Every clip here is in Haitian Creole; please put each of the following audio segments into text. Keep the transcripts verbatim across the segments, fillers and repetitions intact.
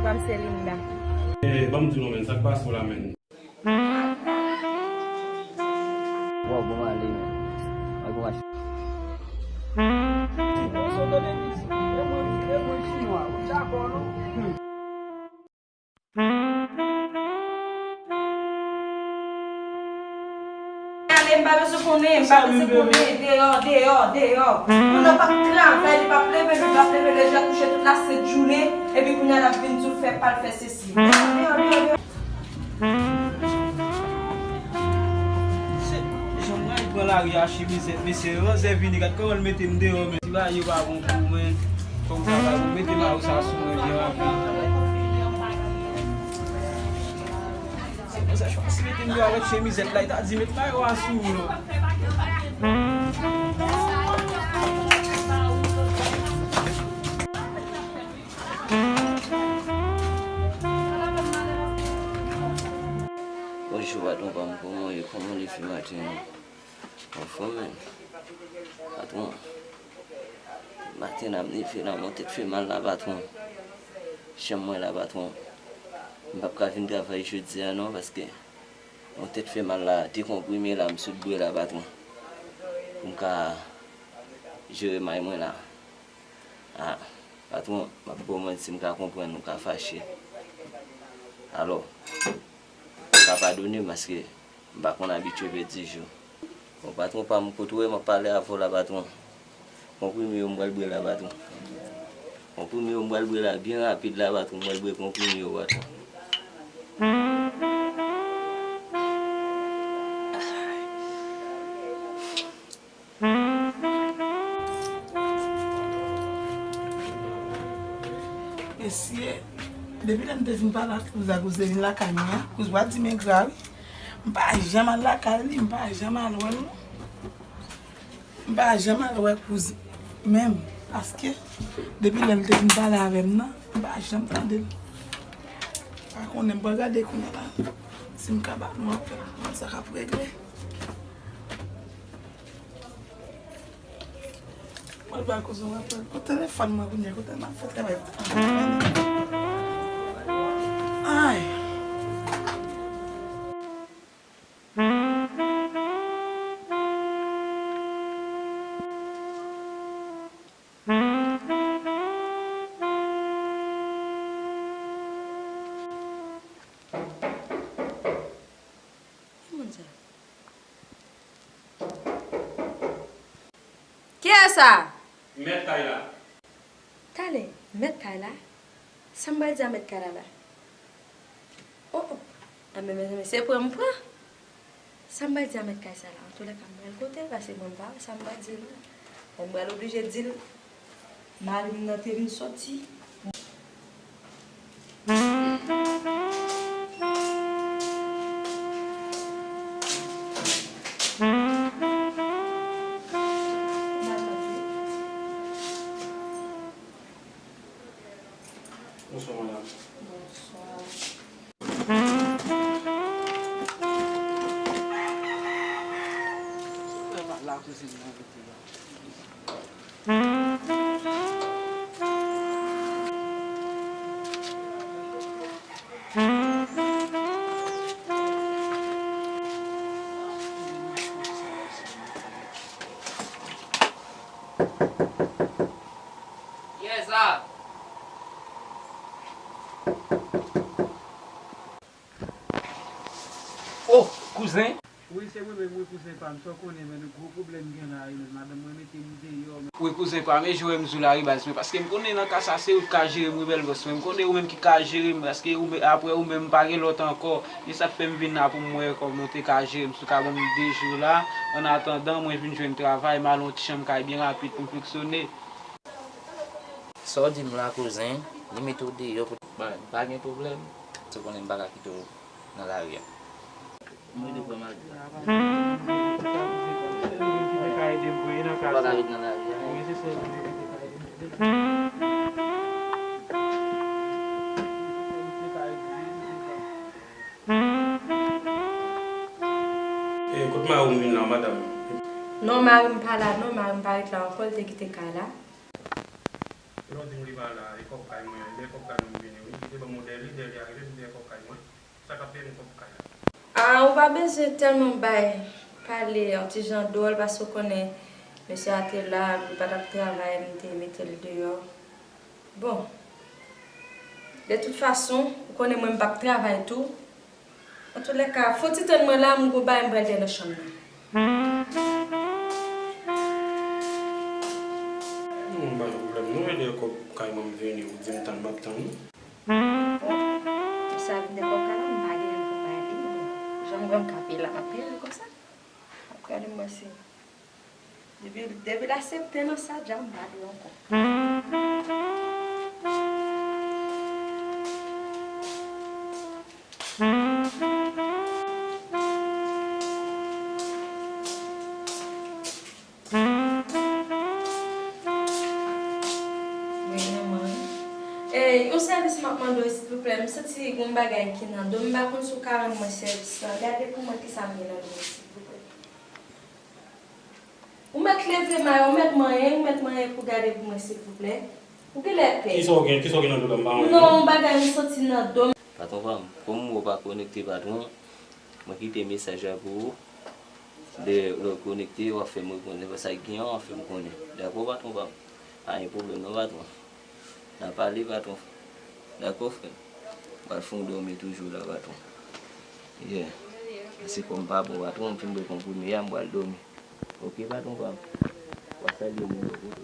Pam se Linda. Eh, ban m di w non, men, sa k pase w la, men? Wow, bon, ale, men. Ay, bon, mache. Ale, m pa bezwen konnen, m pa bezwen konnen. Deyò, deyò, deyò. Moun nan p ap travay, li p ap leve, li p ap leve, lè l kouche tout la sent jounen, epi kounye a l ap vin di w fè pa l fè sesi. Deyò, deyò, deyò, deyò. Se jan mwen al pran lari a chemizèt, mesye, ranzè vini, gad kòman l mete m deyò, men. Ti bagay yo pa bon pou mwen. Fòk m travay pou mete mayo sa sou mwen byen rapid. Se konsa, chwazi mete m deyò avèk chemizèt la, li ta di met mayo a sou ou non. Bonjou, patwon pa m, kòman w ye? Kòman w leve maten an? Anfòm, men. Patwon, maten an m leve la, mon tèt fè mal la, patwon. Janm mwen la, patwon. M p ap ka vin travay jodi a non, paske mon tèt fè mal la, de konprime la, m sot bwè la, patwon. Pou m ka jere may mwen la. Ah, patwon, m ap ba w manti, m ka konprann ou ka fache. Alò, ou ka padone m paske m pa konn abitye pèdi jou. Bon, patwon pa m, kote w wè m ap pale avè w la, patwon? Konprime yo m pral bwè la, patwon. Konprime yo m pral bwè la byen rapid la, patwon. M pral bwè konprime yo, patwon. Mesye, depi lè m te vin pale ak Kouz la, Kouz te vin lakay mwen an, Kouz pa di men gra wi. M pa janm al lakay li, m pa janm al wè l non. M pa janm al wè Kouz menm, paske depi lè l te vin pale avè m nan, m pa janm tande l. Pa konnen, m pral gade kounye a la si m ka ba nou apèl, konn sa k ap regle. Mwen ba kouzin mwen pran telefòn mwen kounye a, kote m ap fè travay. Ay. Ki moun sa? Kiyès sa? Mèt kay la. Talè, mèt kay la? Sa m pral di a mèt kay la la? Oh, oh. Anben, mezanmi, se pran m pran. Sa m pral di a mèt kay sa la? Antoulèka, m pral kote l, paske mwen m pa wè sa m pral di l non. Bon, m pral oblije di l. Mari m nan te vin soti. Bonswa, madanm. Bonswa. Frè pa la kouzin nan rete la. Kiyès sa? Oh, kouzen! Wi, se mwen menm, wi, kouzen pa m. Sa w konnen, men, gwo pwoblèm gen la, wi, men, madanm mwen mete m deyò, men. Wi, kouzen pa m, e jan w wè m di w la, wi, baz, men, paske m konnen nan ka sa, se ou ki ka jere m, wi, bèl bòs mwen. M konnen ou menm ki ka jere m, paske ou menm, apre ou menm, m pa gen lòt ankò. E sa k fè m vin la pou m wè kòman w te ka jere m, si w ka ban m de jou la. Annatandan, mwen vin jwenn travay, m al yon ti chanm kay byen rapid pou m fonksyone. Sa w di m la, kouzen, li mete w deyò pou bay, pa gen pwoblèm. Se konnen m pa ka kite w nan lari a. Mwen de pran mal. Ou pa ka ret nan lari a. E, kot mari w vin la, madanm? Non, mari m pa la, non, mari m pa ret la ankò, l te kite kay la. Di m li pa la, e kòb kay mwen, e kòb kay mwen m vini wi. Li te ban m yon dèyè, li dèyè li arive, m dèyè kòb kay mwen. Sa k ap peye m kòb kay la? Ah, ou pa bezwen tèlman bay, pale yon ti jan dwòl, paske ou konnen mesye a te la, li pa t ap travay, m te mete l deyò. Bon, de tout fason, ou konnen mwen m p ap travay tou. Antoulèka, fò ti tann mwen la, m gon bagay m pral fè nan chanm nan. Non, m pa gen pwoblèm non, e dèyè kòb kay mwen m vini, ou di m tann, m ap tann ou. Bon, sa vin de kòb kay la, m pa gen pou bay li. Jan m wè m ka peye la, m ap peye li konsa. Ap gade m wè si. Depi, depi l aksepte nan sa, dja m pa di ankò. Wi, manman. Ey, yon sèvis m ap mande w, silvouplè. M santi gon bagay ki nan do m, m pa konn si w ka rann mwen sèvis lan. Gade pou mwen kisa m gen nan do m, silvouplè. Ou mèt leve may, ou mèt manyen, ou mèt manyen pou gade pou mwen, silvouplè. Ou genlè pè. Kisa w gen, kisa w gen nan do w la, m pa wè non. Non, yon bagay m santi nan do m. Patwon pa m, kòm ou pa konekte, patwon, mwen kite mesaj la pou ou. Lè, lè w konekte, w ap fè m reponn. Nenpòt sa k gen an, w ap fè m konnen. Dakò, patwon pa m? Pa gen pwoblèm non, patwon. N a pale, patwon. Dakò, frè m. M pral fè w dòmi toujou la, patwon. Yeah. Paske kòm m pa bon, patwon, m fin bwè konprime a, m pral dòmi. Oke, patwon pa m. W a salye moun yo pou. Pa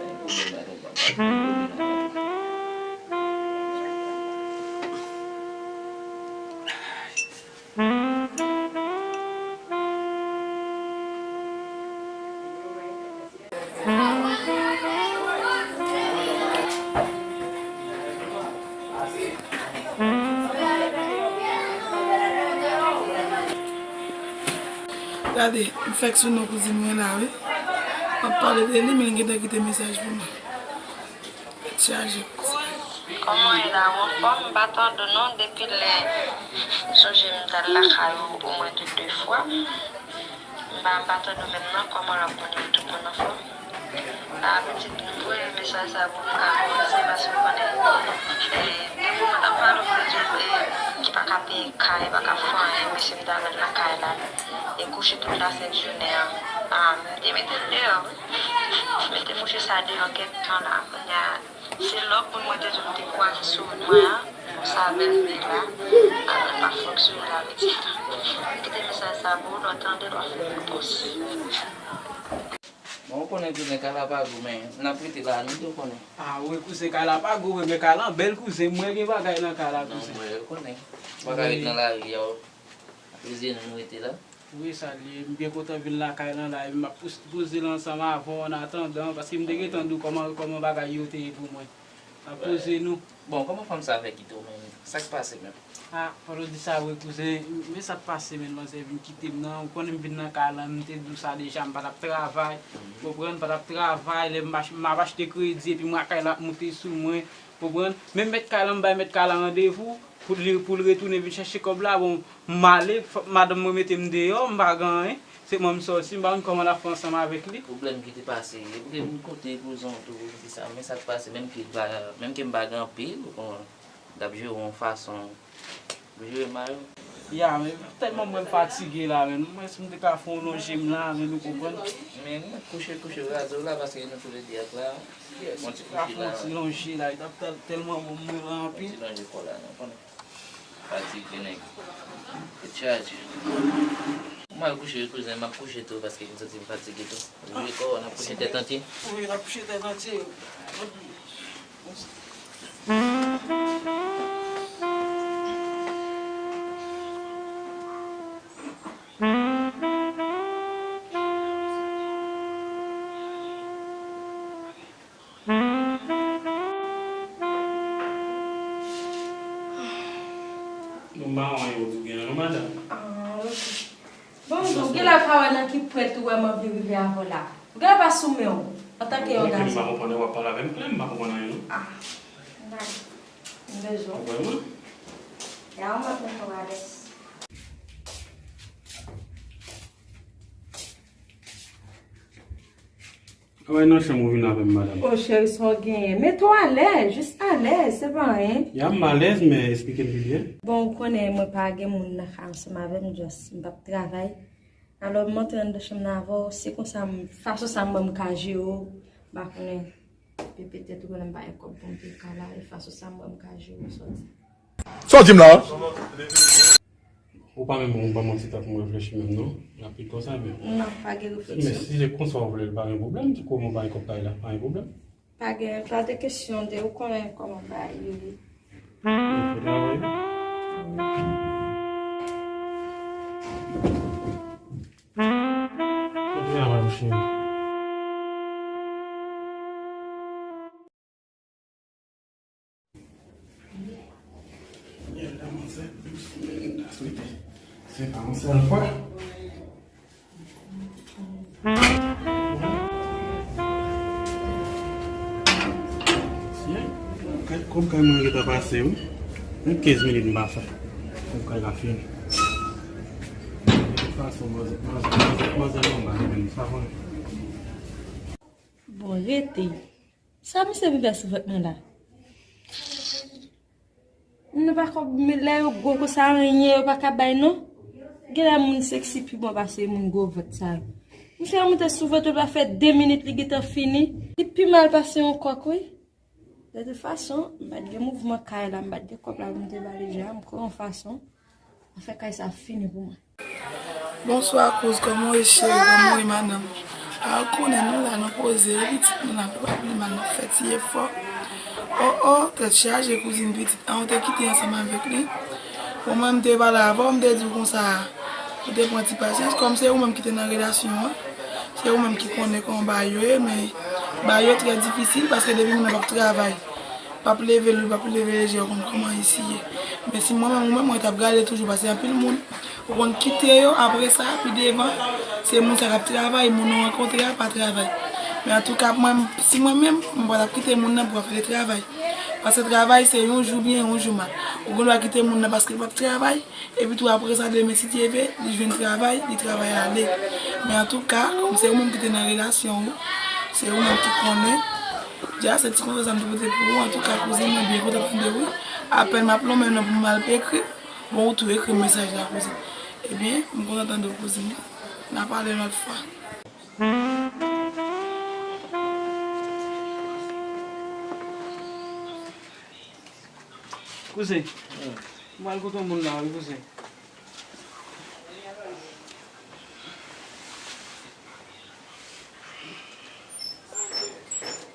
gen pwoblèm, patwon pa m. M pral fè w dòmi la, patwon. Gade, m fèk sou non kouzin mwen la, wi. M ap pale de li, men li gentan kite mesaj pou mwen. Tèt chaje. Kòman w ye la, ou anfòm? M pa tande w non, depi lè m sonje m t al lakay ou omwen de de fwa. M pa, m pa tande w menm non, kòman w ap konnen tout moun anfòm? A, pitit, m voye mesaj sa pou m ka koze, paske w konnen, e, de moman m t ap pale w, pitit, e, ki pa ka peye kay, pa ka fè anyen, mesye m t al lakay la, e kouche tout lasent jounen an. A, m te mete l deyò, wi. M mete mouche sa deyò kèk tan la, kounye a, se lòt moun mwen te di m te kwaze sou wout mwen an, konsa avè l vini la, avè l pa fonksyone la pitit. M kite mesaj sa pou ou, lè w tande l w ap fè repons. Bon, ou konnen tounen kay la pa gwo, men n ap rete la, nou tou konnen. A wi, kouzen, kay la pa gwo vre, men kay la bèl, kouzen. Mwen gen bagay nan kay la, kouzen. Non, mwen konnen. Ou pa ka ret nan lari a, w. Ap ede nou, nou rete la. Wi, sa l ye. M byen kontan vin lakay lan la, epi m ap poz-, poze l ansanm avè w, an atandan, paske m te gentan di w kòman, kòman bagay yo te ye pou mwen. M ap poze nou. Bon, kòman fanm sa fè kite w menm? Sa k pase menm? A, fò w di sa vre, kouzen. Men sa k pase menm, manzè vin kite m nan. Ou konnen m vin nan kay lan, m te di w sa deja, m pa t ap travay. Konprann, m pa t ap travay, lè m ach-, m ap achte kredi, epi mwen kay la ap moute sou mwen. Konprann? Menm mèt kay lan, m bay mèt kay lan randevou pou li, pou l retounen vin chèche kòb la. Bon, m ale, fòk madanm mwen mete m deyò, m pa gen anyen. Se mwen m sòti, m pa konn kòman l ap fè ansanm avèk li. Pwoblèm ki te pase, e pou te vin kote kouzen w tou, pou di sa, men sa k pase, menm ke m pa, menm ke m pa gen anpil, ou konprann, l ap jere yon fason, pou jere mal. Ya, men tèlman mwen fatige la, men mwen si m te ka fè yon lonje m la, men nou konprann. Men mwen kouche, kouche raze w la, paske nou toulede ap la. Yes, yon ti kouche la. Yon ti lonje la, li t ap tèl-, tèlman bon mwen la anpil. Yon ti lonje kò la, nou konnen. Fatige nèg. Tèt chaje. Mwen al kouche wi kouzen, m ap kouche tou paske m santi m fatige tou. Ou vle kò, n ap kouche tèt antye? Wi, n ap kouche tèt antye. Bon, m pa wè anyen ou di w gen nan non, madanm. Ah, ok. Bon, ou gen lè pa wè nan ki pwen ou wè m anvi rive avè w la. Ou gen lè pa sou men w, antanke yon gason. Mwen menm m pa konprann, w ap pale avè m klè, m pa konprann anyen non. Ah, m bezwen w. Ou kwè mwen? Ya, w ap mete w alèz. Travay nan chanm ou vin avè m, madanm. O cheri, sa w genyen? Mete w alèz, jis alèz, se pa anyen. Ya, m alèz, men esplike m pi byen. Bon, ou konnen mwen pa gen moun nan kay ansanm avè m, just m p ap travay. Alò, m antre anndan chanm nan avè w, se konsa m, fason sa m wè m ka jere w, m pa konnen, pe- petèt ou konnen m pa gen kòb pou m peye kay la, e fason sa m wè m ka jere w, sa w di. Sa w di m la? Ou pa menm bon, ou pa manti tankou m reflechi menm non. Rapid konsa, men. Non, pa gen refleksyon. Men si se konsa w vle l, pa gen pwoblèm. Di kòman w bay kòb kay la, pa gen pwoblèm. Pa gen, pa de kesyon de, ou konnen kòman bagay yo ye. Fè travay. Fè travay, mon cheri. Se pa yon sèl fwa. Kòb kay mwen gentan pase, wi. Menm kenz minit m pa fè. Kòb kay la fini. De tout fason, manzè, manzè, manzè, manzè nòmal, menm sa konnen. Bon, rete. Sa misye vin fè sou vant mwen la? Nou pa konn, men lè yo gwo konsa, anyen yo pa ka bay non. Genlè moun seksi pi bon pase moun gwo vant sa yo. Misye monte sou vant, li pa fè de minit, li gentan fini. Li pi mal pase yon kòk, wi. De tout fason, m pa t gen mouvman kay la, m pa t gen kòb la pou m te ba li deja, m kwè yon fason, afè kay sa fini pou mwen. Bonswa kouz, kòman w ye cheri, kòman w ye madanm? A, ou konnen nou la, nou poze wi pitit, nou la, nou pa vle mal, nou fè ti efò. O, o, tèt chaje kouzin, pitit an ou te kite ansanm avèk li. Bon, mwen m te pale avè w, m te di w konsa, ou te pran ti pasyans, kòm se ou menm ki te nan relasyon an, se ou menm ki konnen kòman bagay yo ye, men bagay yo trè difisil paske depi moun nan p ap travay, p ap leve lou, p ap leve lejè, ou konn kòman isi ye. Men si mwen menm ou menm, mwen t ap gade toujou, paske anpil moun, ou konn kite yo, apre sa, pi devan, se moun sa k ap travay, moun ou rankontre a pa travay. Men antouka, mwen, si mwen menm, mwen pa t ap kite moun nan pou ap fè travay. Paske travay se yon jou byen, yon jou mal. Ou gen dwa kite moun nan paske l p ap travay, epi tou apre sa, demen si Dye vle, li jwenn travay, li travay ale. Men antouka, kòm se ou menm ki te nan relasyon ou, se ou menm ki konnen. Dja se ti konsèy sa m te pote pou ou. Antouka, kouzin, mwen byen kontan tande wi. Apèn m ap lonmen non pou m al ekri. Bon, ou tou ekri m mesaj la, kouzin. Ebyen, m kontan tande w, kouzin. N a pale yon lòt fwa. Kouzen, m al kote yon moun la, wi, kouzen.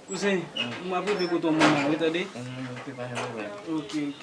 Kouzen, m ap rive kote yon moun la, wi, tande? Mm, ok, pa gen pwoblèm. Ok, ok.